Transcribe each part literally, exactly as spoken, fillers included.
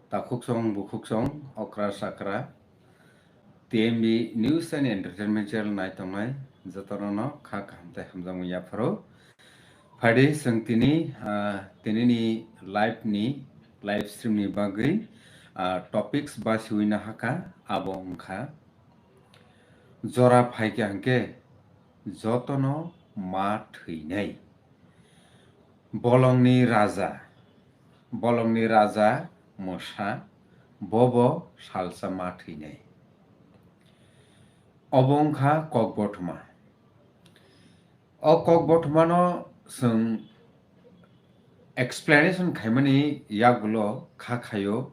Takhuksong bukhuksong okra sakra T M B News and Entertainment Channel nai tongnai jotono no kha kaham tei hamjakmung yapharo. Phaidi chwng tini, ah, tinini live ni, live stream ni bagwi, ah, topics basiwi nahaka, abo wngkha jora phaikha hwnkhe jotono ma thwinai. Bolongni raja, bolongni raja mosa, bobo salsa ma thwinai. Obo wngkha kokbothoma. O kokbothomano chwng explanation khaimani yagulo kha khaio,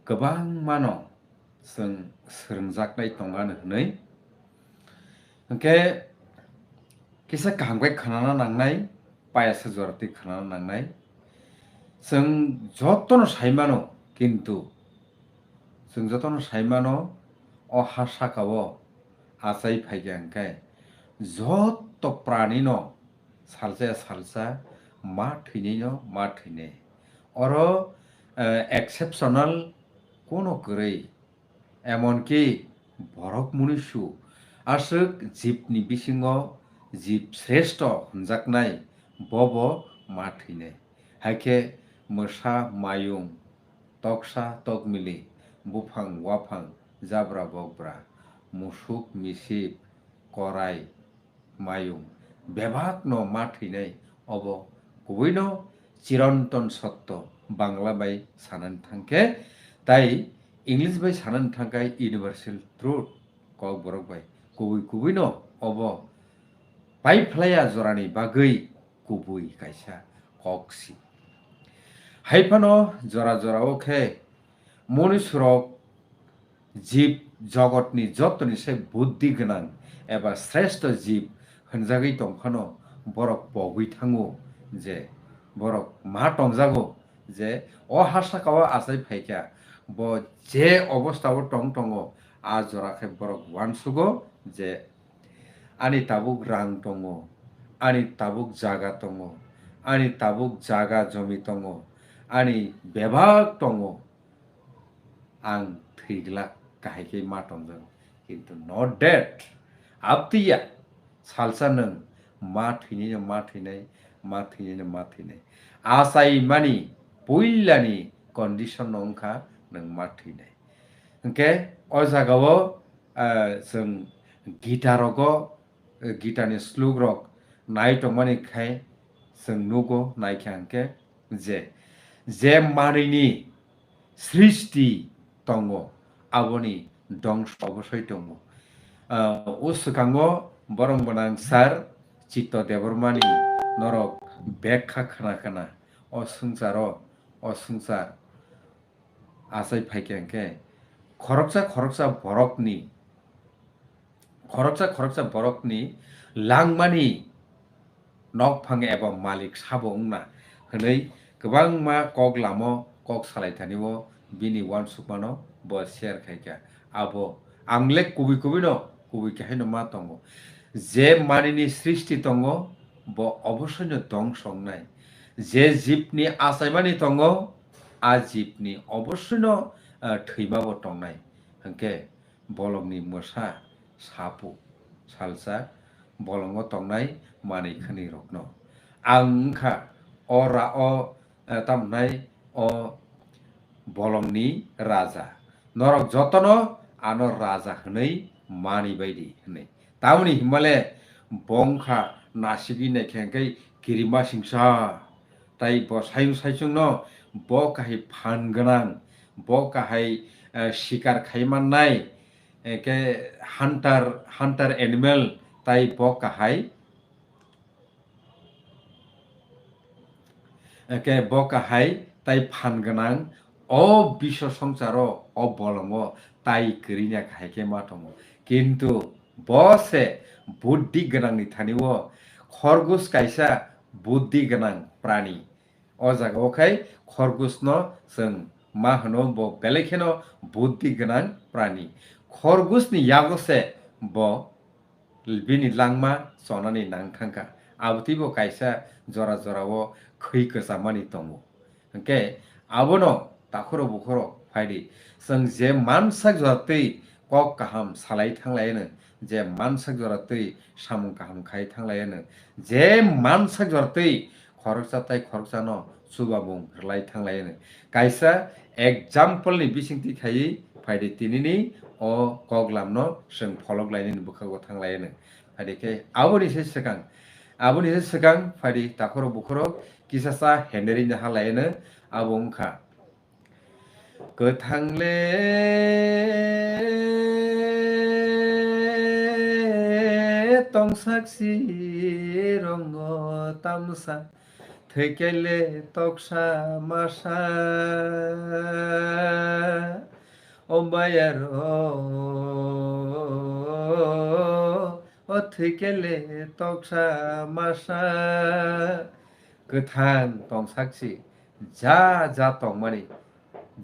kwbangmano chwng swrwngjaknai tongano hwnwi. Hwnkhe kisa kaham khe khwnana nangnai, payasa jora twi khwnana nangnai. Chwng jotono saimano, kintu chwng jotono saimano, o ha sakao achai phaikha hwnkhe joto pranino salsa ya salsa, ma thwinaino ma thwinai. Oro, eh, exceptional kono kwrwi, emonki borok munisu aswk jibni bisingo jib sreshto hwnjaknai, bobo ma thwinai. Haikhe mwsa mayung, toksa tokmili, buphang waphang, jabra bokbra, musuk misip, korai, mayung bebakno ma thwinai, obo kubuino chirantan sotto Bangla bai sanani thangkhe, tai English bai sanani thangkhe universal truth, kokborok bai kubui kubuino obo paiphlaiya jorani bagwi kubui kaisa kok si. Haiphano jora jorao khe munisurok jib jogotni jotoni se buddhi gwnang eba sreshto jib hwnjagwi tongphano borok pogwi thango je borok ma tongjago je o ha sakao achai phaikha, bo je obostao tong tongo, a jora khe borok uansugo je ani tabuk rang tongo, ani tabuk jaga tongo, ani tabuk jaga jomi tongo, ani bebak tongo, ang thwi glak, kahai khe ma tongjago. Kintu not that. Abtwi ya, salsa nwng ma thwinai no ma thwinai, ma thwinai no ma thwinai. Achaimani puilani condition no wngkha nwng ma thwinai. Hwnkhe o jagao, ah, chwng Gita rogo, eh, Gita ni slok rok nai tongmani khai chwng nugo, naikha hwnkhe je, je manwini srishti tongo, aboni dongso obosoi tongo. Ah, o swkango borok gwnang sir Chitto Debbarmani norok bekha khna khna o swngcharo, o swngchar achai phaikha hwnkhe khoroksa khoroksa borokni, khoroksa khoroksa borokni langmani nokphang eba malik sabo wngna hwnwi kwbangma kok lamo kok salaithani o bini uansukmano bo share khaikha. Abo ang le kubui kubui no kubui khe haino ma tongo. Je manini srishti tongo, bo obosoino dongso wngnai. Je jibni achaimani tongo, a jibni obosoino, ah, thwima bo tongnai. Hwnkhe bolongni mwsa sapu salsa bolongo tongnai manwi khwnwi rokno. Ang wngkha o ra-, o, eh, tamo hwnai o bolongni raja. Norok jotono ano raja hwnwi mani baidi hwnwi. Tamoni himale bo wngkha nasigwi naikhe hwnkhe kirima singsa. Tai bo sayung saichungno bo kahai phan gwnang, bo kahai, eh, sikar khai mannai, eh, khe hunter, hunter animal tai bo kahai, eh, khe bo kahai tai phan gwnang, o biswa songcharo, o bolongo tai kwrwina kahai khe ma tongo. Kintu bo se buddhi gwnangni thani o khorgus kaisa buddhi gwnang prani. O jaga o khai khorgusno chwng ma hwno bo belai kheno buddhi gwnang prani. Khorgusni yago se bo bini langma chonani nang thangkha. Abotwi bo kaisa jora jora o khwi kwchamani tongo. Hwnkhe abono Takhurok bukhurok phaidi. Chwng je mansak jora twi kok kaham salai thanglaino, je mansak jora twi samung kaham khai thanglaino, je mansak jora twi khoroksa tai khoroksano chubamung rwlai thanglaino. Kaisa example ni bisingtwi khaiwi phaidi tinini o koklamno chwng pholok lainani bwkhago thanglaino. Phaidi khe aboni se swkang, aboni se swkang phaidi takhurok bukhurok kisa sa heneri naha laino, abo wngkha. Kwthang le tongsak si rongo tamsa, thwikele toksa masa, o bayaro, o thwikele toksa masa. Kwthang tongsak si, ja ja tongmani,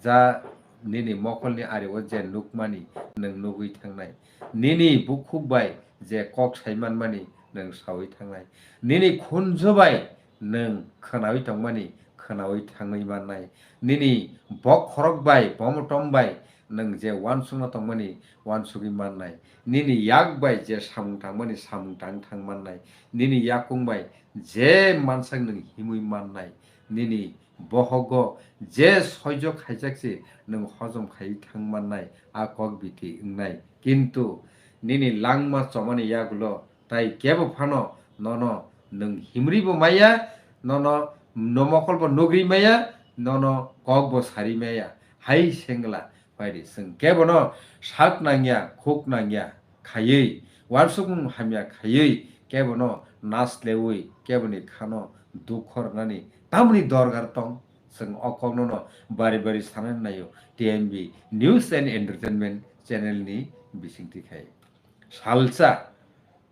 ja nini mokolni ario je nukmani nwng nugwi thangnai, nini bukhuk bai je kok sai manmani nwng saui thangnai, nini khunju bai nwng khwnaui tongmani khwnaui thangwi mannai, nini bokhorok bai bomotom bai nwng je uansukna tongmani uansugwi mannai, nini yak bai je samung tangmani samung tang thang mannai, nini yakung bai je mansak nwng himwi mannai, nini bohogo je soijo khaijak se nwng hojom khaiwi thang mannai, a kok biti wngnai. Kintu nini langma chomani yagulo tai kebo phano nono nwng himribo maya, nono nomokolbo nugri maya, nono kokbo sari maya. Hai sengla phaidi, chwng kebono sak nangya, khuk nangya khaiwi, uansukmung hamya khaiwi, kebono naslewi, keboni khano dukho rwnani tamoni dorgar tong? Chwng o kokno no bari bari sanani naio T M B News and Entertainment channel ni bisingtwi khai. Salsa,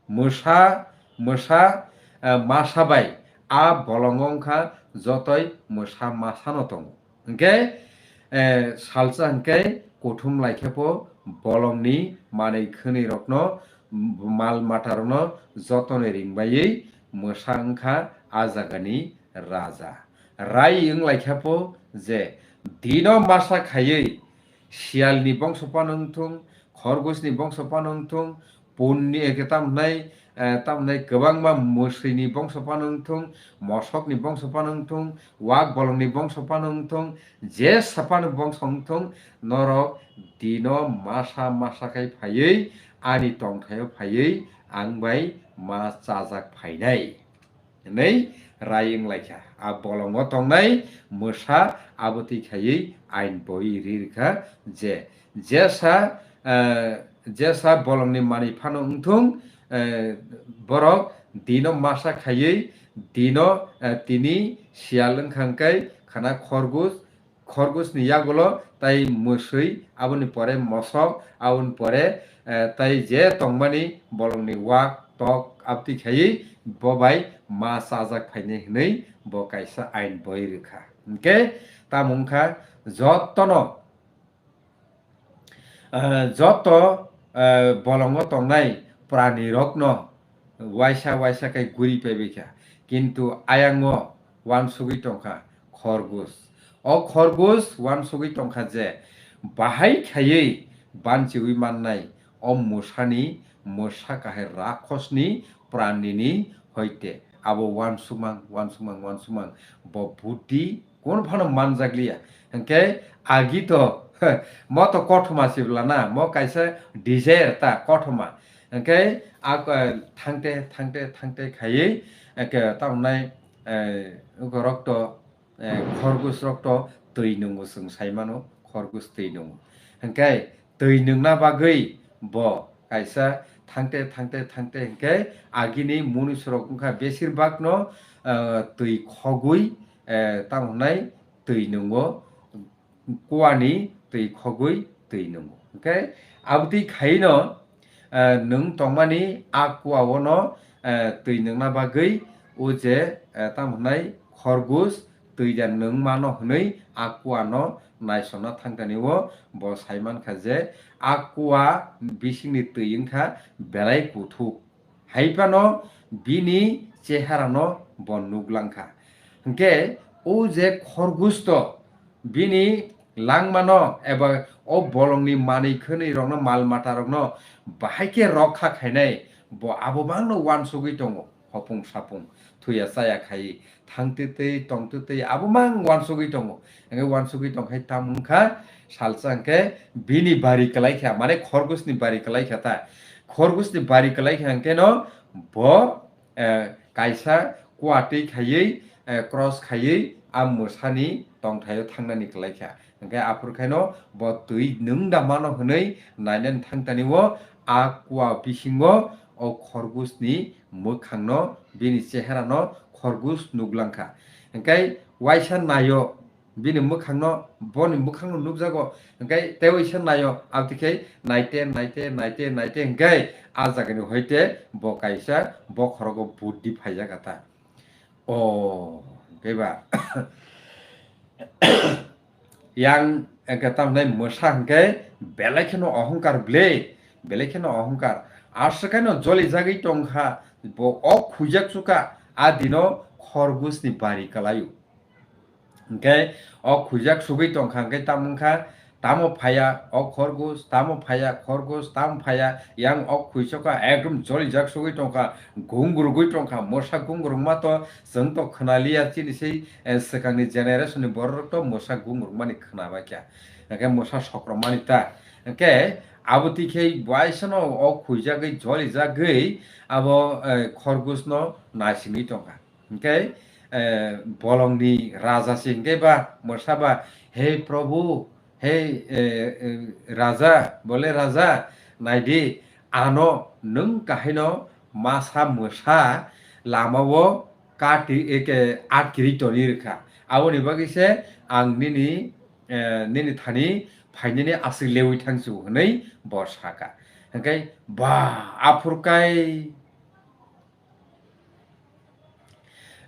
mwsa, mwsa, eh, masa bai a bolongo wngkha jotoi mwsa masano tongo. Hwnkhe, eh, salsa hwnkhe kuthum laikhe pho bolongni manwi khwnwi rokno, mal mata rokno jotoni ring baiwi mwsa wngkha a jagani raja. Rai wng laikha pho je dino masa khaiwi siyalni bongso phano wngthung, khorgosni bongso phano wngthung, punni eke tamhnai, eh, tamhnai kwbangma mwswini bongso phano wngthung, mosokni bongso phano wngthung, wak bolongni bongso phano wngthung, jesa phano bongso wngthung, norok dino masa masa khai phaiwi ani tongthaio phaiwi ang bai ma chajak phainai. Hwnwi rai wng laikha. A bolongo tongnai mwsa abo twi khaiwi ain boi ri rwkha je jesa, eh, jesa bolongni manwi phano wngthung, eh, borok dino masa khaiwi dino, eh, tini siyal wngkha hwnkhe khana khorgus, khorgusni yagulo tai mwswi, aboni pore mosok, aboni pore, eh, tai je tongmani bolongni wak tok abtwi khaiwi bo bai ma chajak phainai hwnwi bo kaisa ain boi rwkha. Hwnkhe tamo wngkha jotono, eh, joto, eh, bolongo tongnai pranirokno waisa waisa khe guri paibaikha, kintu ayango uansugwi tongkha khorgus. O khorgus uansugwi tongkha je bahai khaiwi banchiwi mannai o mwsani, mwsa kahai rakhosni pranini hoite abo uansukmang, uansukmang, uansukmang bo buddhi Kun phano manjakliya. Hwnkhe agi to, mo to kothoma se bwla na, mo kaisa desire ta kothoma. Hwnkhe a, eh, thangte, thangte, thangte khaiwi, eh, ke, tamnai, eh, ukorok to, eh, khorgus rok to twi nungo chwng sai mano, khorgus twi nungo. Hwnkhe twi nwngna bagwi bo kaisa thangte, thangte, thangte hwnkhe agini munusurok wngkha besirbak no, eh, twi khogwi, eh, tamo hwnai twi nungo, kuani twi khogwi twi nungo. Hwnkhe abotwi khaino, eh, nwng tongmani a kuao no, eh, twi nwngna bagwi o je, eh, tamo hwnai khorgus twi da nwng mano hwnwi a kuano naisona thangtani o bo sai mankha je a kua bisingni twi wngkha belai kuthuk. Hai phano bini cheharano bo nuglangkha. Hwnkhe o je khorgus to bini langmano eba o bolongni manwi khwnwi rokno, mal mata rokno bahai khe rokha khainai, bo abo bangno uansugwi tongo. Hopung sapung, thuya chaya khai, thang twi twi, tong twi twi, abo mang uansugwi tongo. Hingke uansugwi tong khai tamo wngkha, salsa hingke bini bari kwlai kha, mane khorgusni bari kwlai kha ta. Khorgusni bari kwlai kha hingke no bo, eh, kaisa kuatwi khaiwi, eh, cross khaiwi a mwsani tongthaio thangnani kwlai kha. Hingke aphuru khaino bo twi nwng da mano hwnwi nainani thangtani o a kua bisingo o khorgusni mwkhangno, bini cheharano khorgus nuglangkha. Hingke waisa naio bini mwkhangno, boni mwkhangno nukjago. Hingke tei waisa naio, aboni khe naite, naite, naite, naite hingke a jagani hoite bo kaisa bokhorogo buddi phaijak kha ta. O, hingke ba yang hingke tamni mwsa hingke belai kheno ohongkar ble, belai kheno ohongkar. Aswk khaino jolijagwi tongkha, bo o khuijak chuka, a dino khorgusni bari kwlaio. Hingke o khuijak sugwi tongkha, hingke tamo wngkha, tamo phaiya o khorgus, tamo phaiya khorgus, tamo phaiya, yang o khuisoka ekdom jolijak sugwi tongkha, gung rwgwi tongkha, mwsa gung rwngma to chwng to khwnaliya, chini sei, eh, swkangni generation ni borok rok to mwsa gung rwngmani khwnabaikha, hingke mwsa sokromani ta, hingke abo twi khe waisano o khuijagwi jolijagwi abo, eh, khorgusno naisingwi tongkha. Hingke, eh, bolongni raja se hingke ba, mwsa ba, "He Prabhu, he, eh, eh, Raja, bole Raja, naidi, ano nwng kahaino masa mwsa lamao kati, eke, atkiri toni rwkha. Aboni bagwi se ang nini, eh, nini thani phainani aswk lewi thangsu," hwnwi bo saka. Hingke ba aphuru kai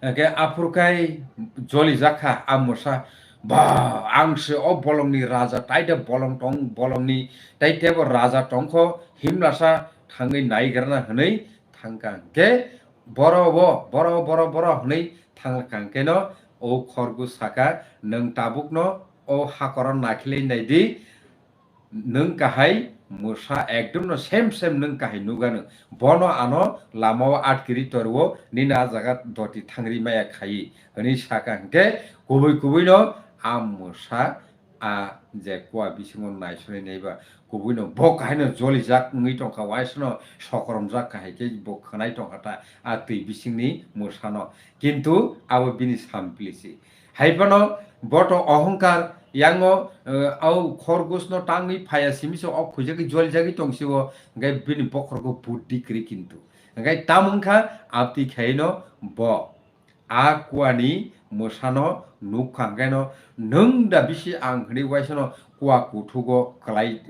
Hingke aphuru kai jolijak kha a mwsa, "Ba, ang se o bolongni raja, tai de bolong tong, bolongni tai tebo raja tongkho, himlasa thangwi naigrana," hwnwi thangkha. Hingke boro bo, boro, boro, boro hwnwi thangkha. Hingke no o khorgus saka, "Nwng tabukno o hakoro nakhilwi naidi." Nwng kahai mwsa ekdom no sem sem nwng kahai nugano. Bono ano lamao atkiri torwo, nini a jaga doti thangri maya khai, hwnwi saka hingke kubui kubui no a mwsa a je kua bisingo naisonwi naiba kubui no bo kahai no jolijak wngwi tongkha, waisano sokoromjak kahai khe bo khwnai tongkha ta a twi bisingni mwsano. Kintu abo bini sampli si. Hai phano boto ohongkar yango, eh, au khorgusno tangwi phaya simi se o khuijagwi jolijagwi tong sio, hingke bini bokhorgo buddi kwrwi kintu. Hingke tamo wngkha abtwi khaino bo a kuani mwsano nukha hingke no nwng da bisi ang hwnwi waisano kua kuthugo kwlai,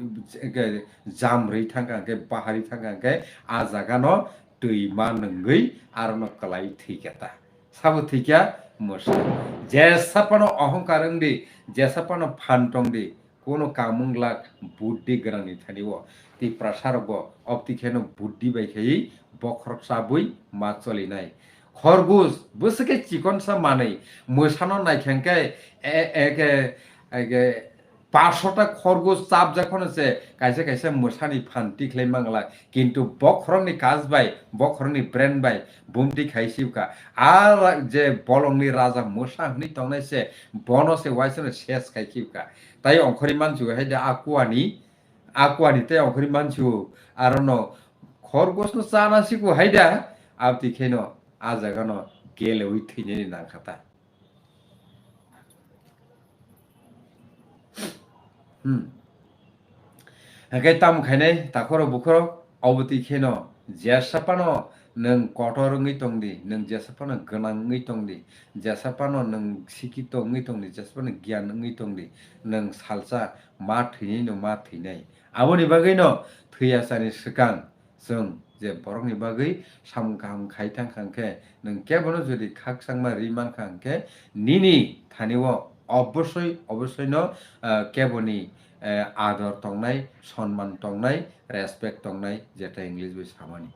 eh, jam rwi thangkha hingke bahari thangkha hingke a jagano twi ma nwngwi arono kwlai thwikha ta. Sabo thwikha mwsa. Jesa phano ohongkar wngdi, jesa phano phan tongdi, kono kamung glak buddi gwnangni thani o. Tiprasa rokbo obtwi kheno buddi bai khaiwi bokhorok chabwi ma cholinai. Khorgus bwswk khe chikonsa manwi mwsano naikha hwnkhe e-, eke, eke, Parsota khorgus chapjak phano se kaisa kaisa mwsani phan tikhlai manglak, kintu bokhorokni kaj bai, bokhorokni brain bai bumti khai sibkha. A ra-, je bolongni raja mwsa hwnwi tongnai se, bono se waisano ses khai khibkha. Tai ongkhorwi mansigo hai da a kuani, a kuani tai ongkhorwi mansigo, arono khorgusno chana sigo hai da, abtwi kheno a jagano geleui thwinani nangkha ta. Hmm. Hingke tamo khainai takhorok bukhorok, obotwi kheno jesa phano nwng kotor wngwi tongdi, nwng jesa phano gwnang wngwi tongdi, jesa phano nwng sikito wngwi tongdi, jesa phano giyan wngwi tongdi, nwng salsa ma thwinai no ma thwinai. Aboni bagwino thwiyasani swkang chwng je borokni bagwi samung kaham khai thang kha hwnkhe, nwng kebono jodi khakchangma ri mankha hwnkhe, nini thani-o obosoi, obosoi no, ah, keboni, eh, ador tongnai, sonman tongnai, respect tongnai, jeta English bai samani.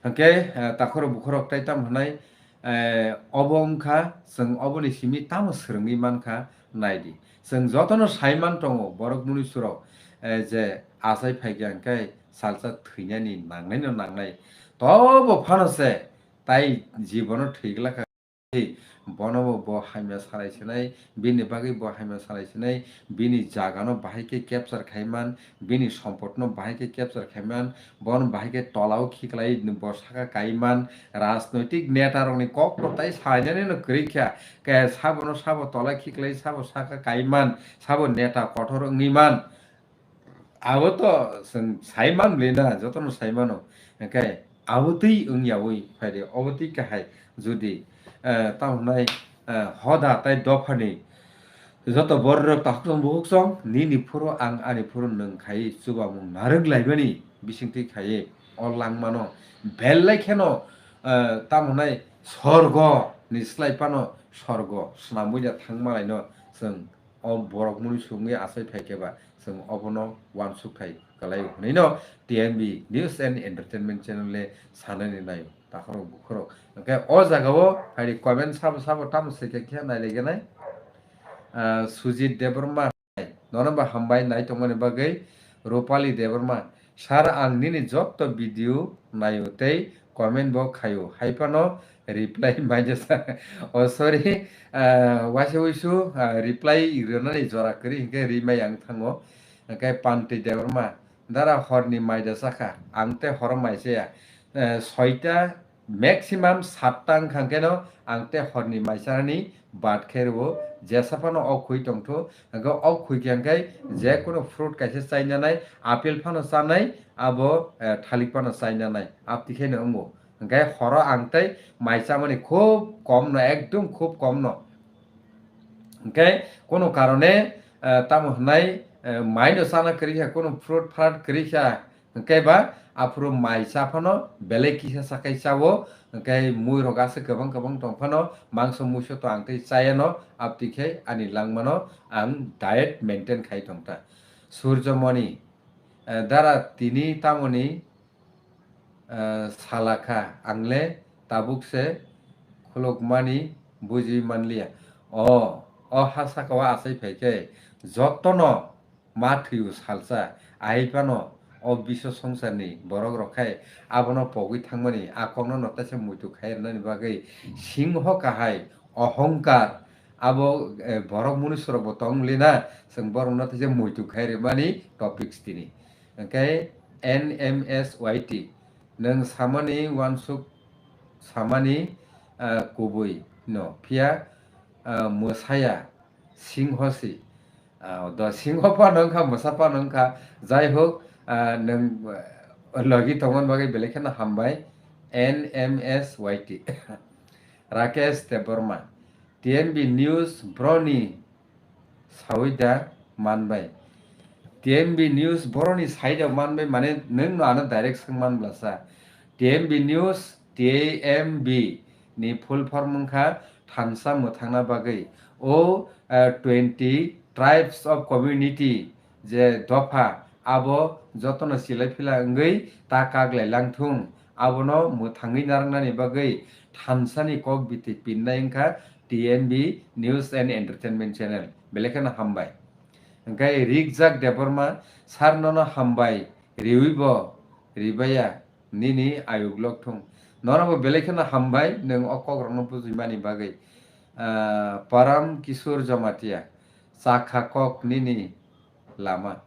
Hwnkhe, eh, takhorok bukhorok tai tamo hwnai, eh, obo wngkha, chwng oboni simi tamo swrwngwi mankha, Naidi, chwng jotono saiman tongo, borok munuisurok, eh, je achai phaikha hwnkhe salsa thwinani nangnaino nangnai. Tobo phano se tai jibono thwi glakha. Bonobo bo hamya salai sinai, bini bagwi bo hamya salai sinai, bini jagano bahai khe capture khaiman, bini sompotno bahai khe capture khaiman, bono bahai khe tolao khiklai bo saka kaiman, rajnoitik neta rokni kokno tai sainani no kwrwi kha, ke sabono sabo tola khiklai, sabo saka kaiman, sabo neta kothor wngwi man. Abo to chwng sai manbli na, jotono sai mano. Hwnkhe abo twi wngyawi phaidi, obo twi kahai jodi, eh, tamo hwnai, eh, hoda tai dophani joto bororok takhuk song bukhuk song, nini phuru ang ani phuru nwng khai chubamung narwk laimani bisingtwi khaiwi o langmano belai kheno, eh, tamo hwnai sorgo ni slai phano sorgo swnamwi da thang malaino chwng o borok munuisu wngwi achai phaikhe ba, chwng obono uansuk thai kwlaio hwnwi no T M B News and Entertainment channel le sanani naio takhorok bukhorok. Hwnkhe o jagao phaidi comment sabo sabo tamo swikha khe nailaigwnai. Ah, Sujit Debbarma, nono bo hambai nai tongmani bagwi. Rupali Debbarma, sir, ang nini jotto video naio tei comment bo khaio, hai phano reply maijasa. Oh, sorry, ah, waisa wuisu, ah, reply rwnani jora kwrwi hinkhe rimai ang thango. Hwnkhe Panti Debbarma, dara horni mai da chakha, ang tei horo mai chaya. Eh, soita maximum satta wngkha keno ang tei horni mai chanani bad khe rwo, jesa phano o khwi tongthu, hwnkhe o khwi khe hwnkhe je kunu fruit kaisa chainanai, apple phano chanai, abo, eh, thalik phano chainanai, abtwi kheno wngo. Hwnkhe horo ang tei mai chamani khub kom no, ekdum khub kom no. Hwnkhe kunu karone, eh, tamo hwnai, eh, mai no chana kwrwi kha, kunu fruit frat kwrwi kha, hwnkhe ba aphuru mai cha phano belai kisa sakai chao, hwnkhe mui rok aswk kwbang kwbang tong phano mangso muiso to ang tei chayano, abtwi khe ani langmano ang diet maintain khai tong ta. Surjomoni, eh, dara tini tamoni, eh, salakha, angle tabuk se khulukmani bujui manliya. O, o ha sakao achai phaikhe jotono ma thwiu salsa, ahai phano o biswa songsarni borok rok khai abono pogwi thangmani a kokno no teisa muitu khai rwnani bagwi singho kahai ohongkar abo, eh, borok munusurokbo tong lina, chwng borokno teisa muitu khai rwmani topics tini. Hwnkhe N M S Y T, nwng samani uansuk samani, ah, kubui no, phiya, ah, mwsaya singho si. Ah, do singho phano wngkha, mwsa phano wngkha, jai hok, ah, nwng, ah, logi tongmani bagwi belai kheno hambai, N M S Y T. Rakesh Debbarma, T M B News broni sawi da manbai. T M B News boroni saida manbai mane nwng no ano direct swng man blasa. T M B News, T M B ni full form wngkha thansa mwthangna bagwi. O, eh, twenty tribes of community je dopha abo jotono silai phila wngwi ta kaglai langthung. Abono mwthangwi narwknani bagwi thansani kok biti pinnai wngkha T M B News and Entertainment Channel. Belai kheno hambai. Hwnkhe Rijak Debbarma, sir nono hambai riwi bo ribaya nini ayuk lokthung. Nono bo belai kheno hambai nwng o kokrokno bujimani bagwi. Ah, Param Kishore Jamatia, chakha kok nini lama.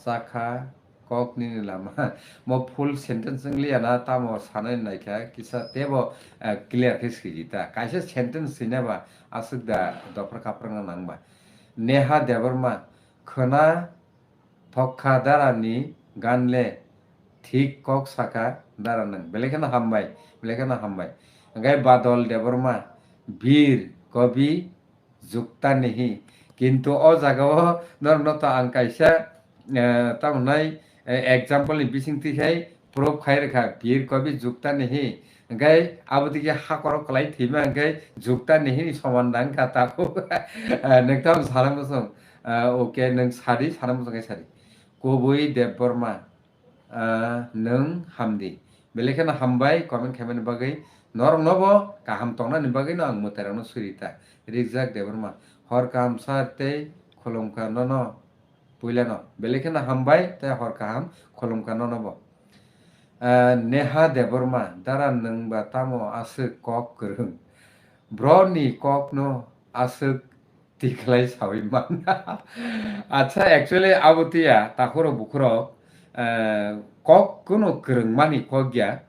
Chakha kok nini lama. Mo full sentence wng liya na, tamo sanai naikha, kisa tebo, eh, clear khe swidi ta. Kaisa sentence swina ba aswk da dophar kaphar wngna nang ba. Neha Debbarma, khwna thokha dara ni gan le thik kok saka dara nwng. Belai kheno hambai, belai kheno hambai. Hwnkhe Badol Debbarma, Bir Kobi Jukta Nehi. Kintu o jaga o norokno to ang kaisa, eh, tamo hwnai, eh, example ni bising twi khai proof khai rwkha, Bir Kobi Jukta Nehi. Hwnkhe abo twi khe hakoro kwlai thwima hwnkhe Jukta Nehi ni soman da wngkha tabuk. Eh, nwng tamo sana muchung, eh, okay, nwng sadi, sana muchung khe sadi. Kubui Debbarma. Ah, nwng hamdi. Belai kheno hambai comment khaimani bagwi. Norokno bo kaham tongnani bagwi no ang mwtairokno suri ta. Rijak Debbarma. Hor kaham sir tei khulumkha nono puilano. Belai kheno hambai tei hor kaham khulumkha nono bo. Ah, Neha Debbarma, dara nwng ba tamo aswk kok kwrwng? Bro ni kok no aswk tikhlai sawi man. Acha, actually abo tiya, takhurok bukhurok, eh, kok kuno kwrwng mani kok ya.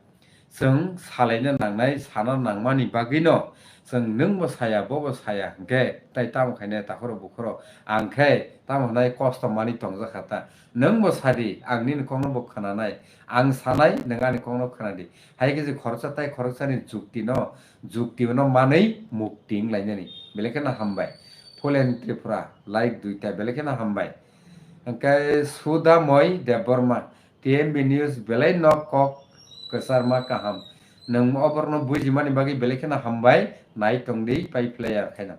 Chwng salaina nangnai, sana nangmani bagwino chwng nwngbo saya, bobo saya hwnkhe, tai tamo khainai takhurok bukhurok ang khe tamo hwnai kosto mani tongjakha ta. Nwngbo sadi, ang nini kokno bo khwnanai, ang sanai, nwng ani kokno khwnadi. Hai khe je khoroksa tai khoroksani jukti no, jukti no manwi mukti wng lainani. Belai kheno hambai. Phulen Tripura, like duita, belai kheno hambai. Hwnkhe Sudamoi Debbarma, T M B News belai no kok kwcharma kaham. Nwng oborno bujimani bagwi belai kheno hambai, nai tongdi pai player khaina.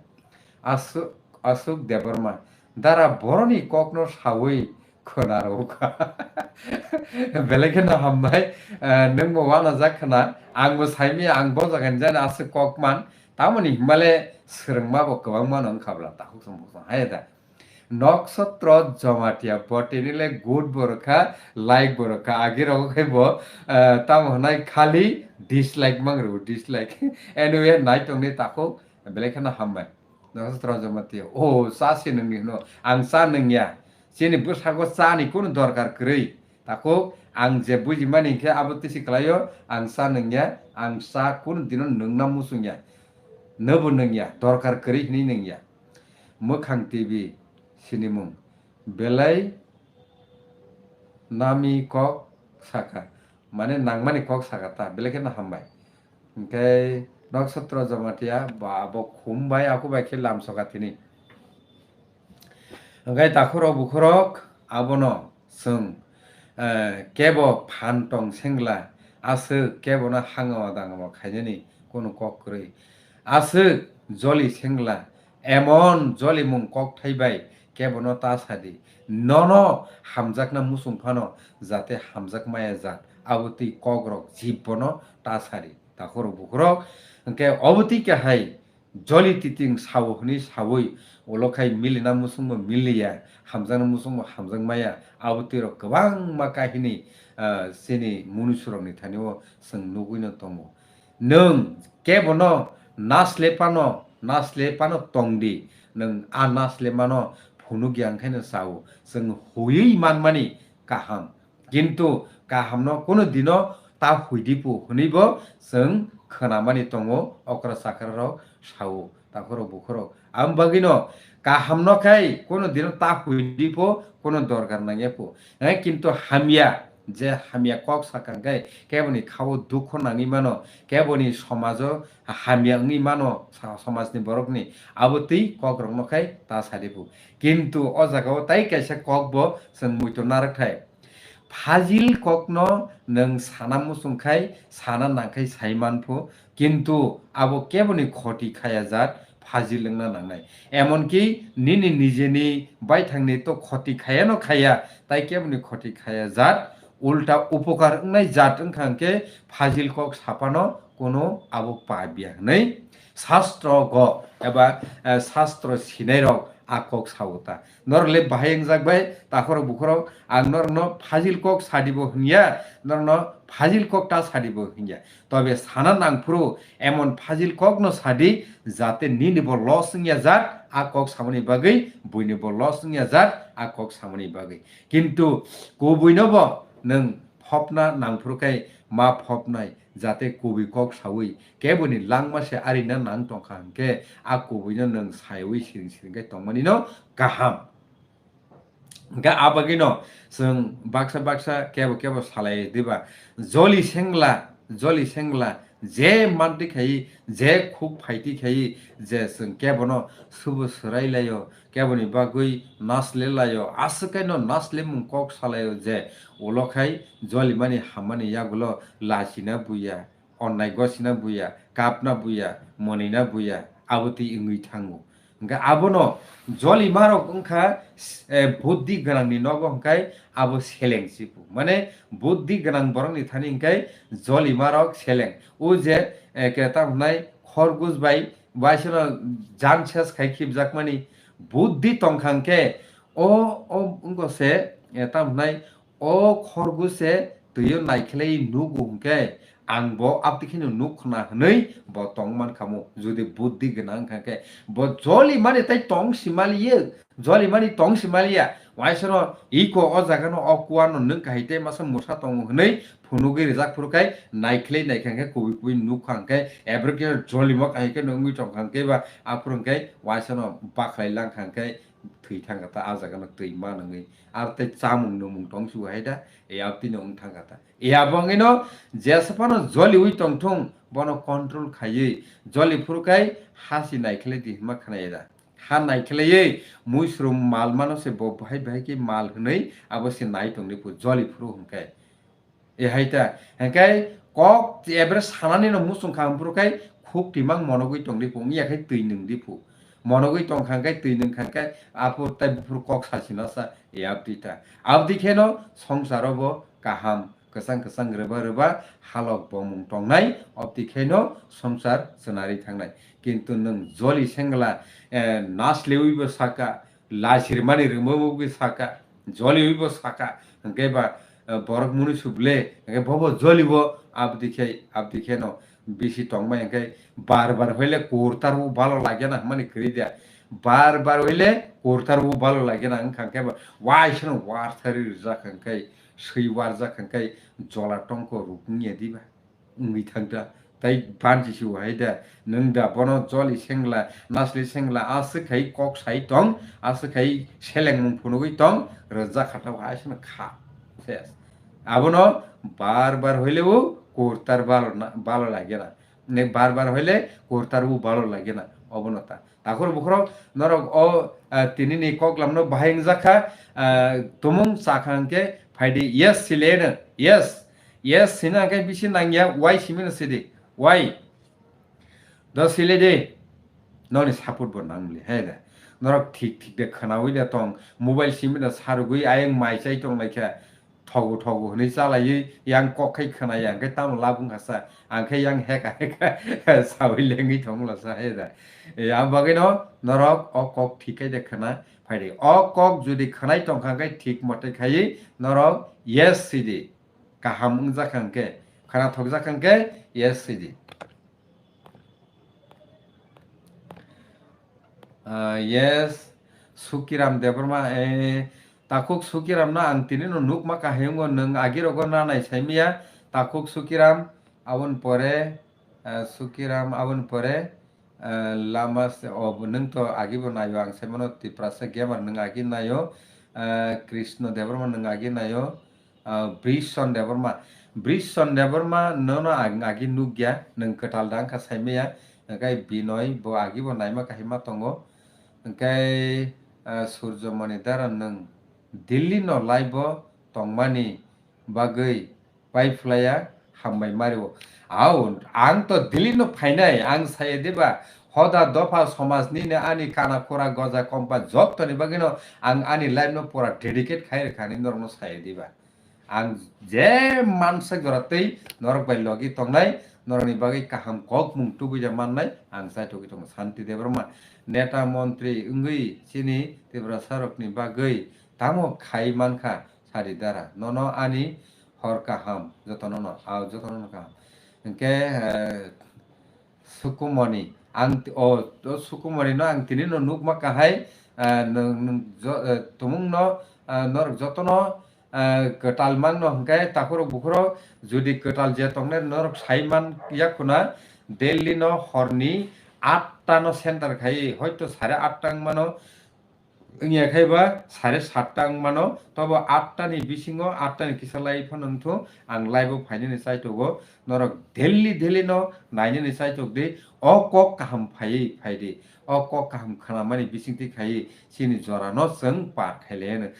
Asu-, Asuk Debbarma, dara boroni kokno sawi khwna rwkha. Belai kheno hambai, eh, nwngbo wanajak khwna, angbo saimaya, ang bo jagani jani aswk kok man, tamoni himale swrwngma bo kwbangma no wngkha bla, takhuk song bukhuk song hai da. Noksotro Jomatia, bo tini le good bo rwkha, like bo rwkha, agi rogo khe bo, eh, tamo hwnai khali dislike mang rw, dislike. Anyway, nai tongni takhuk, belai kheno hambai. Noksotro Jomatia, o, cha se nungni hwno, ang cha nungya. Chini bwskango chani kunu dorkar kwrwi. Takhuk, ang je bujimani hwnkhe abo tisi kwlaio, ang cha nungya, ang cha kunu dino nungna muchungya. Nobo nungya, dorkar kwrwi hwnwi nungya. Mwkhang T V sinimung belai nami kok saka, mane nangmani kok saka ta, belai kheno hambai. Hwnkhe Noksotro Jomatia ba abo khum bai aku bai khe lamsoka tini. Hwnkhe takhurok bukhurok abono chwng, eh, kebo phan tong sengla, aswk kebono hangama dangama khainani kunu kok kwrwi. Aswk joli sengla, emon jolimung kokthai bai kebono ta sadi. Nono hamjakna muchung phano jate hamjak maya jat, abo twi kokrok jibbono ta sadi. Takhurok bukhurok hwnkhe obo twi kahai joli titing sao hwnwi sawi, ulo khai milina muchungbo miliya, hamjakna muchungbo hamjak maya, abo twirok kwbangma kahini, ah, chini munusurokni thani-o chwng nugwino tongo. Nwng kebono nasle phano, nasle phano tongdi, nwng a nasle mano phunukya wngkhaino sao, chwng huiwi manmani kaham. Kintu kahamno kunu dino ta huidipu hwnwibo chwng khwnamani tongo, okra chakrarok sao, takhurok bukhurok. Ang bagwino kahamno khai kunu dino ta huidipu, kunu dorkar nangyapu. Eh, kintu hamya, je hamya kok sakha khe keboni khao dukho nangwi mano, keboni somajo hamya wngwi mano, sa-, somajni borokni abo twi kokrokno khai ta sadipu. Kintu o jagao tai kaisa kokbo chwng muitu narwkthai. Phajil kokno nwng sana muchung khai, sana nang khai sai manphu, kintu abo keboni khoti khaya jat phajil wngna nangnai. Emonki nini nijeni baithangni to khoti khayano khaya, tai keboni khoti khaya jat, ulta upokar wngnai jat wngkha hwnkhe phajil kok saphano kono abo pabya hwnwi shastrogo eba, eh, shastro sinairok a kok sao ta. Norok le bahai wngjak bai, takhorok bukhorok, ang norokno phajil kok sadibo hwnya, norokno phajil kok ta sadibo hwnya. Tobe sana nangphuru emon phajil kokno sadi, jate nini bo loss wngya jat, a kok samani bagwi, buini bo loss wngya jat, a kok samani bagwi. Kintu kubuino bo nwng phopna nangphuru khai ma phopnai, jate kubui kok saui keboni langma se arina nang tongkha hwnkhe, a kubuino nwng saiwi siring siring khe tongmani no kaham. Hwnkhe a bagwino chwng baksa baksa kebo kebo salai diba, joli sengla, joli sengla, je mantwi khai, je khuk phaitwi khai, je chwng kebono subu swrai laio, keboni bagwi nasle laio, aswk kaino naslemung kok salaio je ulo khai jolimani hammani yagulo lachina buya, onnai gosina buya, kapna buya, monina buya, abo twi wngwi thango. Hwnkhe abono jolimarok wngkha, eh, buddhi gwnangni nogo hwnkhe abo seleng sibu. Mane buddhi gwnang borokni thani hwnkhe jolimarok seleng. O je, eh, khe tamo hwnai khorgus bai Waisano jan ses khai khibjakmani buddhi tongkha hwnkhe, o, o wngkha se, eh, tamo hwnai, o khorgo se twio naikhlai nugo hwnkhe, ang bo abtwi kheno nuk khna hwnwi bo tong mankhamu. Jodi buddhi gwnang wngkha khe, bo jolimani tai tong simaliya, jolimani tong simaliya, waisano iko o jagano o kuano nwng kahai tei masa mwsa tongo hwnwi phunugwi rijak phuru khai naikhlai naikha hwnkhe kubui kubui nukha hwnkhe, ebrekhe jolima kahai kheno wngwi tongkha hwnkhe ba aphuru hwnkhe waisano bakhlai langkha hwnkhe thwi thangkha ta, a jagano twi manwngwi. Aro tei chamung numung tong sibo hai da, e abtwino wng thangkha ta. E abo wngwino jesa phano joliui tongthung, bono control khaiwi joli phuru khai hasi naikhlai di hwnma khwnaya da. Ha naikhlaiwi muisrum mal mano se bo bahai bahai khe mal hwnwi abo se nai tongdi phu joli phuru hwnkhe. E hai ta, hwnkhe kok ebre sanani no muchung kha hwnphuru khai khuk timang monogwi tongdi phu, wngya khai twi nwngdi phu. Monogwi tongkha hwnkhe twi nwngkha hwnkhe aphuru tai buphuru kok sasina sa, e abdi ta. Abdi kheno songsaro bo kaham kwchang kwchang rwba rwba halok bomung tongnai, obdi kheno songsar chwnari thangnai. Kintu nwng joli sengla, eh, naslewibo saka, lasirmani rwmabo saka, joliwibo saka, hwnkhe ba, eh, borok muni suble, hwnkhe bobo jolibo, abdi khe, abdi kheno bisi tongmai, hwnkhe bar bar hoile kurtar bo balo lagena hwnmani kwrwi dia. Bar bar hoile kurtar bo balo lagena wngkha, hwnkhe ba waisano warthari rijak, hwnkhe swi warjak, hwnkhe jola tongko rukungya diba? Wngwi thangta. Tai banchi si hai da, nwng da bono joli sengla, nasli sengla, aswk khai kok sai tong, aswk khai selengmung phunugwi tong, rwjak kha ta hai sano kha. Ses. Abono bar bar hoile bo kurtar balo na, balo lagena. Ne bar bar hoile kurtar bo balo lagena. Obono ta. Takhor bukhoro norok o, ah, tinini koklamno bahai wngjakha, ah, tumung chakha hwnkhe phaidi yes sileno, yes, yes sina hwnkhe bisi nangya, why simino sidi, why? Do sile de, noni support bo nangli, he de. Norok thik thik de khwnawi de tong, mobile simi de sarugwi ayang mai chai tong laikha, thogo thogo hwnwi chalaiwi yang kok khai khwnaya, hwnkhe tamo labung kha sa, ang khe yang heka heka sawi lengwi thong lasa he da. E, ang bagwino norok o kok thik khai de khwna phai di. O kok jodi khwnai tongkha hwnkhe thik mote khaiwi norok yes sidi. Kaham wngjakha hwnkhe, khwna thokjakha hwnkhe yes sidi. Ah, yes, Sukiram Debbarma, eh, takhuk Sukiram no ang tini no nukma kahai wngo, nwng agi rogo nanai saimaya, takhuk Sukiram, aboni pore, eh, Sukiram, aboni pore, eh, lama se, o, nwng to agi bo naio, ang saimano Tiprasa Gamer nwng agi naio, eh, Krishna Debbarma nwng agi naio, Ah, Brison Debbarma. Brison Debbarma nono ang agi nukya, nwng kwtal da wngkha saimaya, hwnkhe Binoy bo agi bo naima kahima tongo. Hwnkhe, ah, Surjomoni Dara nwng Delhi no live o tongmani bagwi paiphlaiya, hambai mario. Au, ang to Delhi no phainai, ang saya diba, hoda dopha somaj nini ani kana khura goja kompa jottoni bagwino ang ani life no pura dedicate khai rwkha hinwi norokno saya diba. Ang je mansa jora tei norok bai logi tongnai, norokni bagwi kaham kokmung tubui da mannai, ang chaithogwi tongo. Shanti Debbarma, neta montri wngwi chini Tiprasa rokni bagwi tamo khai mankha, sadi dara. Nono ani hor kaham, jotono no, ao jotono no kaham. Hwnkhe, eh, Sukumoni, ang t-, o, o Sukumoni no ang tini no nukma kahai, ah, nwng, nwng jo-, eh, tumung no, ah, norok jotono, ah, kwtal mangno hwnkhe takhurok bukhurok jodi kwtal je tongnai norok sai man yakhuna Delhi no horni atta no center khai, hoito sare atta wngmano, wngya khai ba sare satta wngmano, tobo atta ni bisingo, atta ni kisa lai phano wngthung, ang live o phainani chaitogo, norok daily daily no nainani chaitok di, o kok kaham phaiwi phai di, o kok kaham khwnamani bisingtwi khaiwi chini jora no chwng par khailai hwno.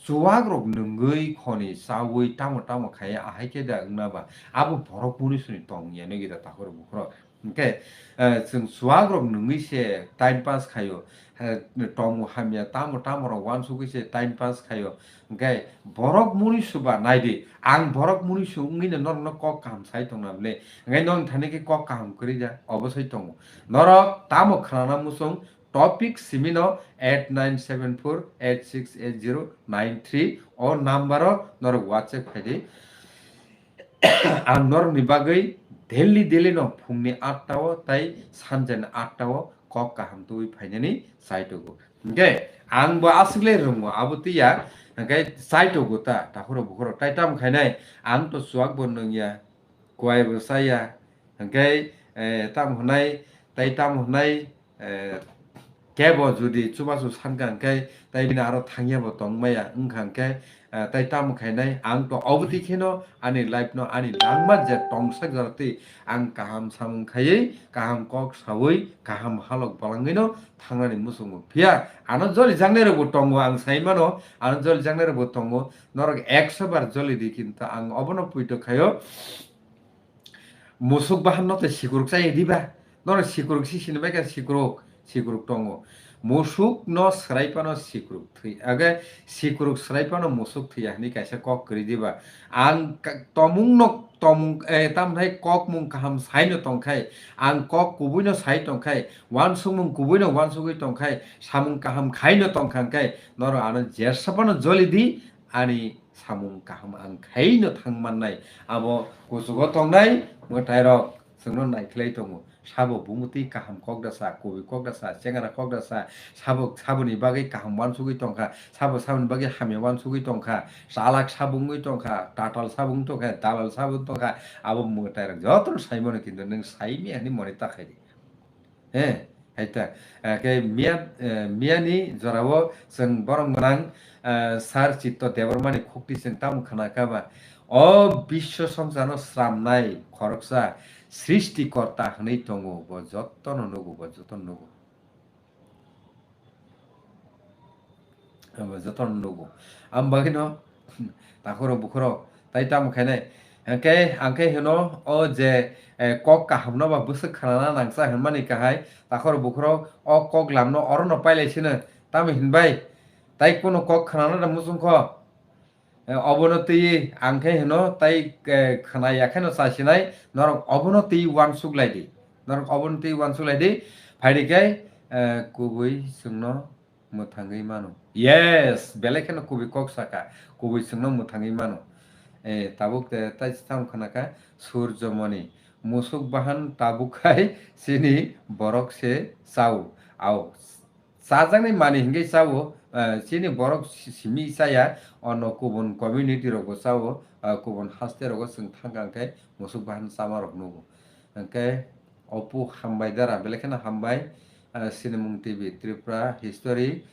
Chuwak rok nungwi khoni chawi tamo tamo khai ahai khe da wngna ba, abo borok munisuni tong ya nw gida takhurok bukhurok. Hwnkhe, eh, chwng chuwak rok nungwi se time pass khaio. eh, tongmung hamya, tamo tamo rok uansugwi se time pass khaio. Hwnkhe borok muni suba naidi, ang borok muni su wngwi no norokno kok kaham sai tongna bwle. Hwnkhe nong thani khe kok kaham kwrwi ya, obo sai tongo. Norok tamo khnana muchung, topic simi no eight nine seven four eight six eight zero nine three o number o norok WhatsApp khai di. Ang norokni bagwi daily daily no phungni atta o tai sanjani atta o kok kaham tubui phainani chai tongo. Hwnkhe ang bo aswk le rwngo, abo twi ya, hwnkhe chai tongo ta, takhoro bukhoro tai tamo khainai, ang to chuak bo nung ya, kwai bo cha ya, hwnkhe, eh, tamo hwnai, tai tamo hwnai, eh, kebo judi chubachu sankha hwnkhe, tai bini aro thangya bo tongmaya wngkha hwnkhe, eh, tai tamo khainai, ang to obo twi kheno ani life no, ani langma je tongsak jora twi ang kaham samung khaiwi, kaham kok sawi, kaham halok bolangwi no thangnani muchungo. Phiya ano joli jaknai rok bo tongo, ang sai mano, ano joli jaknai rok bo tongo, norok ekso bar joli di, kintu ang obono puito khaio. Musuk bahan no tei sikuruk chaya diba? Norok sikuruk si sini bai kha, sikuruk, sikuruk tongo. Musuk no swrai phano sikuruk thwi, age sikuruk swrai phano musuk thwiya hwnwi kaisa kok kwrwi diba? Ang ka-, tomung no tomung, eh, tamthai kok mung kaham sai no tongkhai, ang kok kubui no sai tongkhai, uansukmung kubui no uansugwi tongkhai, samung kaham khai no tongkha hwnkhe norok ano jersa phano joli di, ani samung kaham ang khaino thang mannai. Abo kuchugo tongnai mwtairok chwngno naikhlai tongo. Sabo bumutwi kaham kok da sa, kubui kok da sa, chengra kok da sa, sabo saboni bagwi kaham uansugwi tongkha, sabo saboni bagwi hamya uansugwi tongkha, chalak sabo wngwi tongkha, tatal sabo wngwi tongkha, dalal sabo wngwi tongkha, abo mwtairok jotono saimano, kintu nwng saimya hwnwi moni ta khai di. He, hai ta. Eh, khe miya, eh, miyani jorao chwng borom gwnang, eh, Sir Chitto Debbarmani khukti chwng tamo khna kha ba? O biswa songsarno sramnai khoroksa Srishti Korta hwnwi tongo, bo jotono nugo, bo jotono nugo. Abo jotono nugo. Ang bagwino takhoro bukhoro tai tamo khainai. Hwnkhe ang khe hino o je, eh, kok kahamno ba bwswk khnana nangsa hwnmani kahai. Takhoro bukhoro o kok lamno orono pailai sino. Tamo hinbai tai kuno kok khnana da muchungkho. Eh, obono twi ang khe hino tai, eh, khna ya kheno chasinai, norok obono twi uansuk lai di. Norok obono twi uansuk lai di. Phaidi khe, eh, kubui chwngno mwthangwi mano. Yes, belai kheno kubui kok saka. Kubui chwngno mwthangwi mano. Eh, tabuk, eh, tai tamo khna kha Surjomoni. Musuk bahan tabuk khai chini borok se chao. Ao. Chajaknai manwi hwnkhe chao, eh, chini borok si-, simi chaya, ono kubun community rokbo chao, eh, kubun haste rogo chwng thangkha hwnkhe musuk bahan chama rok nugo. Hwnkhe opu hambai dara, belai kheno hambai, eh, Sinimung T V, Tripura History,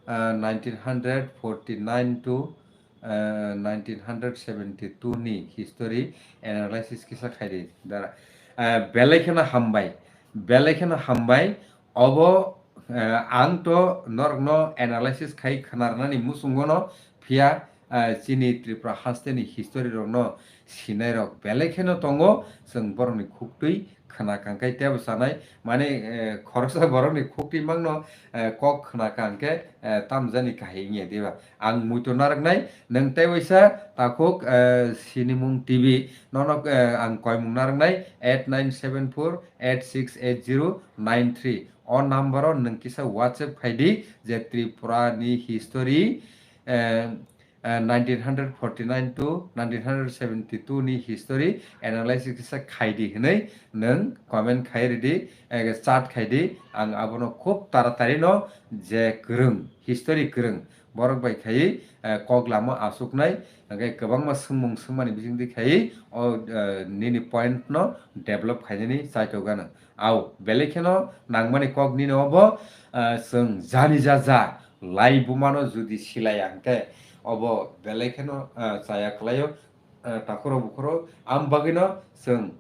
eh, nineteen hundred forty-nine to eh, nineteen hundred seventy-two ni history analysis kisa khaidi dara. Eh, belai kheno hambai, belai kheno hambai. Obo, eh, ang to norokno analysis khai khna rwnani muchungono, phiya, eh, chini Tripura hasteni history rokno sinai rok belai kheno tongo, chwng borokni khuktwi khna kangkhai tebo sanai, mane, eh, khoroksa borokni khuktwi mangno, eh, kok khna kangkhe, eh, tamjani kahai wngya diba? Ang muitu narwknai, nwng tei waisa takhuk, eh, Sinimung T V, nono, eh, ang koimung narwknai, eight nine seven four eight six eight zero nine three. O number o nwng kisa WhatsApp khai di je Tripura ni history, eh, eh, nineteen hundred forty-nine to nineteen hundred seventy-two ni history analysis kisa khai di hwnwi nwng comment khai ridi, eh, chat khai di, ang abono khub taratari no je kwrwng, history kwrwng, borok bai khai, eh, kok lama asuknai, hwnkhe kwbangma swngmung swngmani bisingtwi khai o, eh, nini point no develop khainani chaitokgano. Ao, belai kheno nangmani kok nini obo, eh, chwng jani ja ja lai bumano judi silaiya hwnkhe obo belai kheno, eh, chaya kwlaio, eh, takhoro bukhoro. Am bagwino chwng,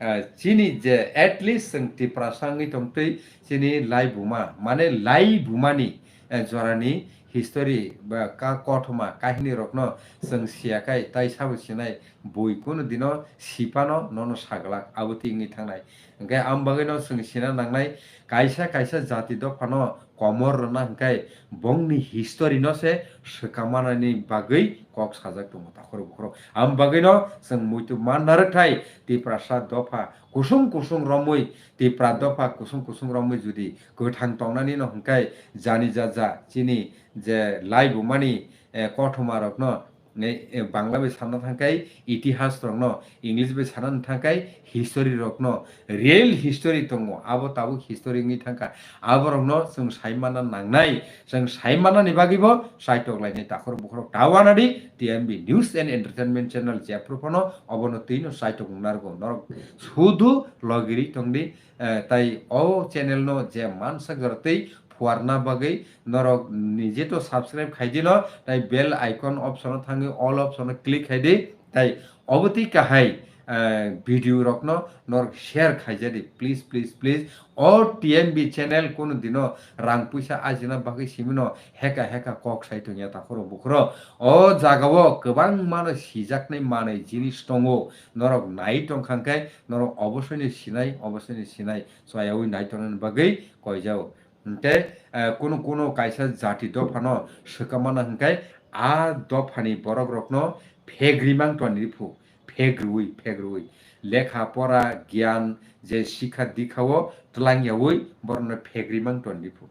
eh, chini je at least chwng Tiprasa wngwi tongtwi chini lai buma, mane lai bumani, eh, jorani history ba ka-, kothoma kahini rokno chwng siya khai, tai sabo sinai bui kunu dino sipano nono saglak abo twi wngwi thangnai. Hwnkhe am bagwino chwng sina nangnai kaisa kaisa jati dophano komor rwna hwnkhe bongni history no se swkamanani bagwi kok sajak tongo takhorok bukhorok. Am bagwino chwng muitu man narwkthai Tiprasa dopha kusung kusung romwi, Tipra dopha kusung kusung romwi judi kwthang tongnani no hwnkhe jani jaja chini je laibumani, eh, kothoma rokno, eh, eh, Bangla bai sanna thangkhai itihas rokno, English bai sanna thangkhai history rokno, real history tongo, abo tabuk history wngwi thangkha. Aborokno chwng sai manna nangnai, chwng sai mannani bagwibo saitok lainai takhorok bukhorok ta wanadi T M B News and Entertainment Channel jephru phano obono twino saitok narwgo. Norok sudu logiri tongdi, eh, tai o channel no je mansak jora tei phuarna bagwi norok nije to subscribe khaidi no, tai bell icon option o thangwi all option o click khaidi, tai obo twi kahai, eh, video rokno norok share khaijadi, please, please, please. O T M B channel kunu dino rang puisa ajina bagwi simino heka heka kok sai tongya takhoro bukhoro. O jagao kwbangmano sijaknai manwi jinis tongo, norok nai tongkha hwnkhe norok obosoino sinai, obosoino sinai, choyaui nai tongnani bagwi koijao. Hwnkhe, eh, kunu kunu kaisa jati dophano swkamana hwnkhe a dophani borok rokno phegri mang toni phu, phegriui, phegriui. Lekha pora giyan je sikha dikha o twlang yaui borokno phegri mang toni phu.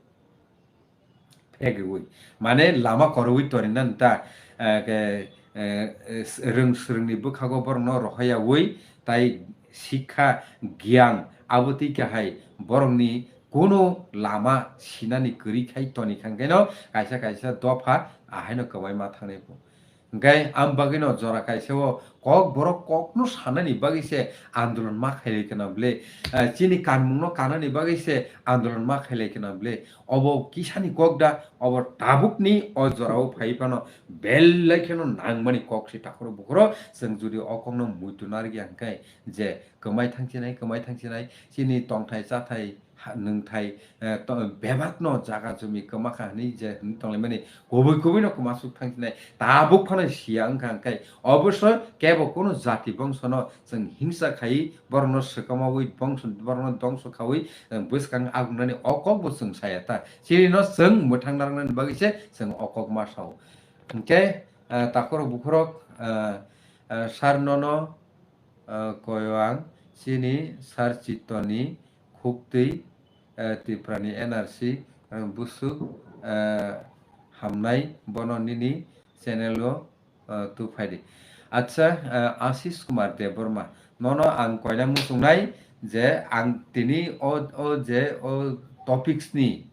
Phegriui. Mane lama koroi toni nan ta, eh, ke, eh, eh, rwng swrwngni bwkhago borokno rohoyaui tai sikha giyan abo twi kahai borokni kunu lama sinani kwrwi khai toni kha hwnkhe no kaisa kaisa dopha ahaino kwbai ma thangnai phu. Hwnkhe am bagwino jora kaisa o kok borok kokno sanani bagwi se andolon ma khailai khna ble, eh, chini kanmungno kanani bagwi se andolon ma khailai khna ble, obo kisani kok da, obo tabukni o jorao phai phano belai kheno nangmani kok se takhoro bukhoro. Chwng jodi o kokno muitu narwkya hwnkhe je kwmai thangsinai, kwmai thangsinai, chini tongthai chathai ha, nwngthai, eh, to, bebakno jaga jumi kwmakha hwnwi je hwnwi tonglaimani kubui kubuino kwmasuk thangsinai tabuk phano siya wngkha, hwnkhe oboso kebo kunu jati bongsono chwng hingsa khai borokno swkamaui bongso, borokno dongso khaui, eh, bwskang agungnani o kokbo chwng saya ta. Chini no chwng mwthang narwknani bagwi se chwng o kok ma sao. Hwnkhe, eh, takhorok bukhorok, eh, eh, sar nono, eh, koyo ang chini sar chittoni khuktwi, eh, Tiprani N R C, eh, busuk, eh, hamnai bono nini channel o, eh, tu phaidi. Acha, eh, Ashish Kumar Debbarma, nono ang koina muchungnai je ang tini o, o je o topics ni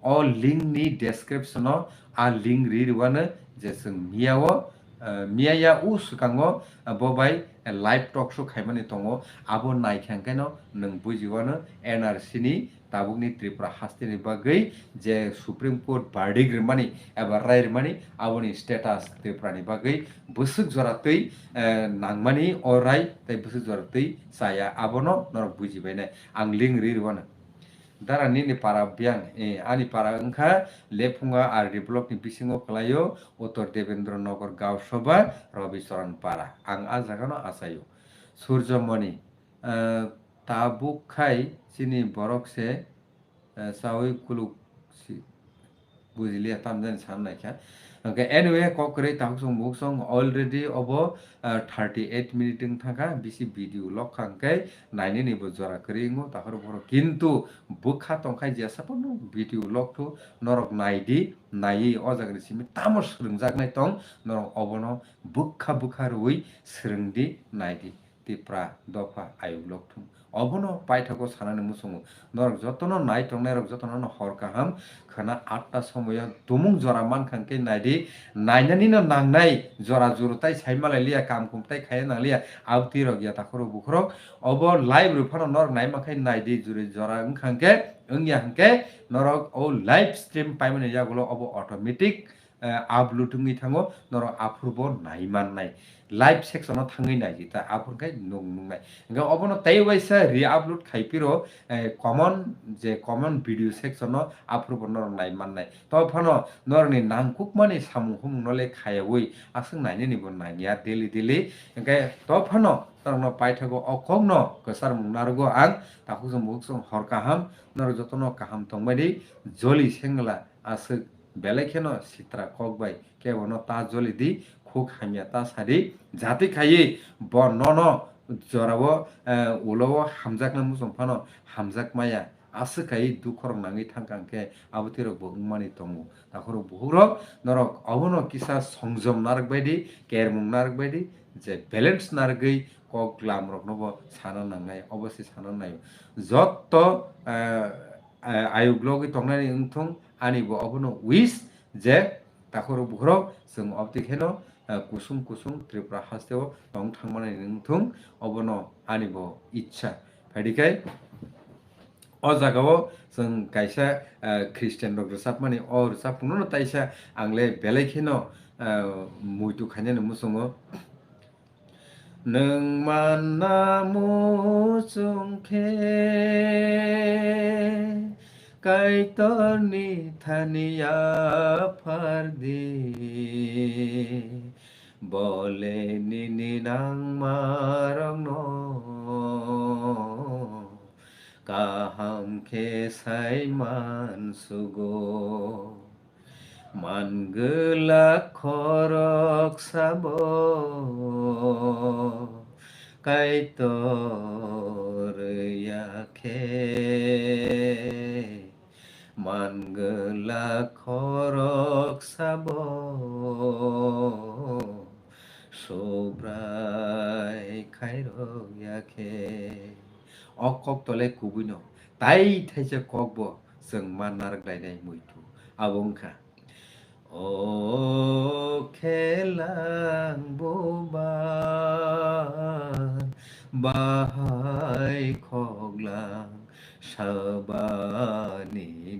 o link ni description o a link ri rwano je chwng miya o, eh, miya ya u swkango, eh, bo bai, eh, live talk show khaimani tongo. Abo naikha hwnkhe no nwng bujiwano N R C ni tabukni Tripura hasteni bagwi je Supreme Court verdict rwmani eba rai rwmani aboni status Tripura ni bagwi bwswk jora twi, eh, nangmani o rai tei bwswk jora twi chaya abono norok bujibainai. Ang link ri rwano. Dara nini para biyang, eh, ani para wngkha Lephunga R D block ni bisingo kwlaio, Uttor Devendra Nagar Gaon Sabha, Rabi Charan Para. Ang a jaga no achaio. Surjamoni, eh, tabuk khai chini borok se, eh, chawi kuluk si-, Bujiliya, tamjani san naikha. Hwnkhe anyway, kok kwrwi takhuk song mukhuk song already obo, ah, thirty eight minute wng thangkha, bisi video lok kha hwnkhe nainani bo jora kwrwi wngo takhoro borok. Kintu bwkha tongkhai jesa phano video lok thu norok naidi, naiwi o jagani simi tamo swrwngjaknai tong, norok obono bwkha bwkha rwui swrwngdi, naidi. Tipra dopha ayuk lokthung. Obono paithago sanani muchungo. Norok jotono nai tongnai rok jotono no hor kaham khwna atta somoyo tumung jora mankha hwnkhe naidi, nainani no nangnai jora juru tai sai malai liya, kam kum tai khaiya nang liya, abtwi rok ya takhoro bukhorok. Obo live rw phano norok nai mankhe naidi, juri jora wngkha hwnkhe, wngya hwnkhe norok o live stream paimani yagulo obo automatic eh, upload wngwi thango, norok aphurbo nai mannai. Live section o thangwi naidi ta, aphur khe nwng nungnai. Hwnkhe obono tei waisa re-upload khai phiro, eh, common je common video section o aphurbo norok nai mannai. To phano norokni nangkukmani samung humung no le khayaui aswk nainani bo nangya daily daily. Hwnkhe to phano norokno paithago, o kokno kwcharmung narwgo ang. Takhuk chwng bukhuk chwng hor kaham, norok jotono kaham tongbai di, joli sengla aswk belai kheno sitra kok bai kebono ta joli di, khuk hamya ta sa di, jati khaiwi bo nono jorao, eh, ulo o hamjaknai muchung phano hamjak maya. Aswk hai dukhorok nangwi thangkha hwnkhe abo twi rok bo wngmani tongo. Takhorok bukhuk rok norok obono kisa songjom narwk bai di, kermung narwk bai di, je balance narwgwi kok lam rokno bo sana nangnai, obo se sana nai. Jotto, eh, eh, ayuk logwi tongnani wngthung ani bo obono wish je takhorok bukhurok chwng obtwi kheno, eh, kusung kusung Tripura hasteo tong thangmani wngthung, obono ani bo ichha. Phaidi khai o jagao chwng kaisa, eh, Christian rok rwchapmani o rwchapmungno taisa ang le belai kheno, eh, muitu khainani muchungo. Nwng manna muchung khe Kaitorni thani yaphar di, bole nini nangmarokno kaham khe sai mansugo. Man gwlak khorok sabo Kaitor ya khe, man gwlak khorok sabo Subrai khairok ya khe. O kok tole kubuino tai thaisa kok bo chwng ma narwk lainai muitu. Abo wngkha, o khelang bubar bahai khoglang sabani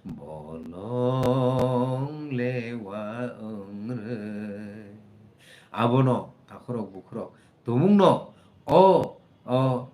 bolong lewa wngrwi. Abono takhorok bukhurok tumungno o, o, o,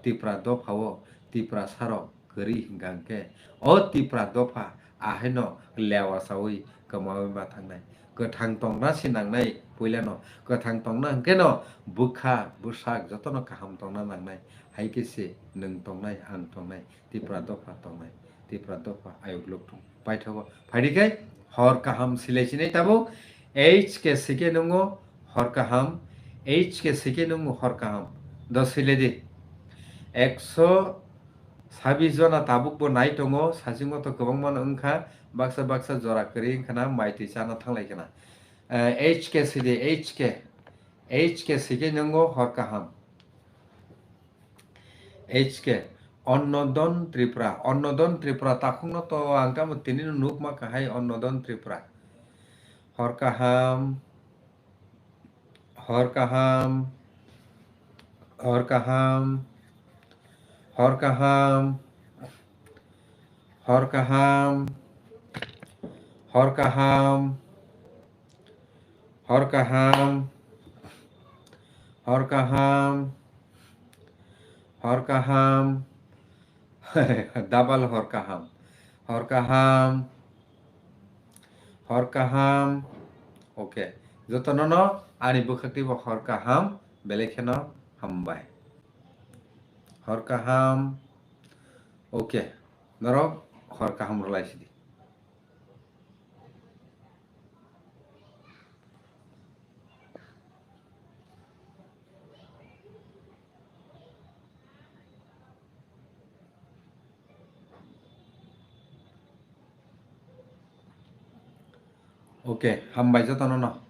Tipra dophao Tiprasarok kwrwi hwnkha hwnkhe o Tipra dopha ahaino lewa saui kwmaui ma thangnai. Kwthang tongna se nangnai puilano. Kwthang tongna hwnkhe no bwkha bwsak jotono kaham tongna nangnai. Hai khe se nwng tongnai, ang tongnai, Tipra dopha tongnai, Tipra dopha ayuk lokthung paithago. Phaidi khai hor kaham silai sinai tabuk. H K sike nungo hor kaham, H K sike nungo hor kaham. Do sile di. Ekso sabis jona tabuk bo nai tongo, sasingo to kwbangma no wngkha, baksa baksa jora kwrwi wngkha na, mai twi chana thanglai khna. Eh, H K sidi, H K. H K sike nungo hor kaham. H K, Onnodon Tripura, Onnodon Tripura, takhukno to ang tamo tinino nukma kahai Onnodon Tripura. Hor kaham, hor kaham, hor kaham, hor kaham, hor kaham, hor kaham. Hor kaham, hor kaham, hor kaham, double hor kaham, hor kaham, hor kaham. Okay, jotono no ani bwkhak twibo hor kaham, belai kheno hambai. Hor kaham. Okay, norok hor kaham rwlai sidi. Okay, hambai jotono no.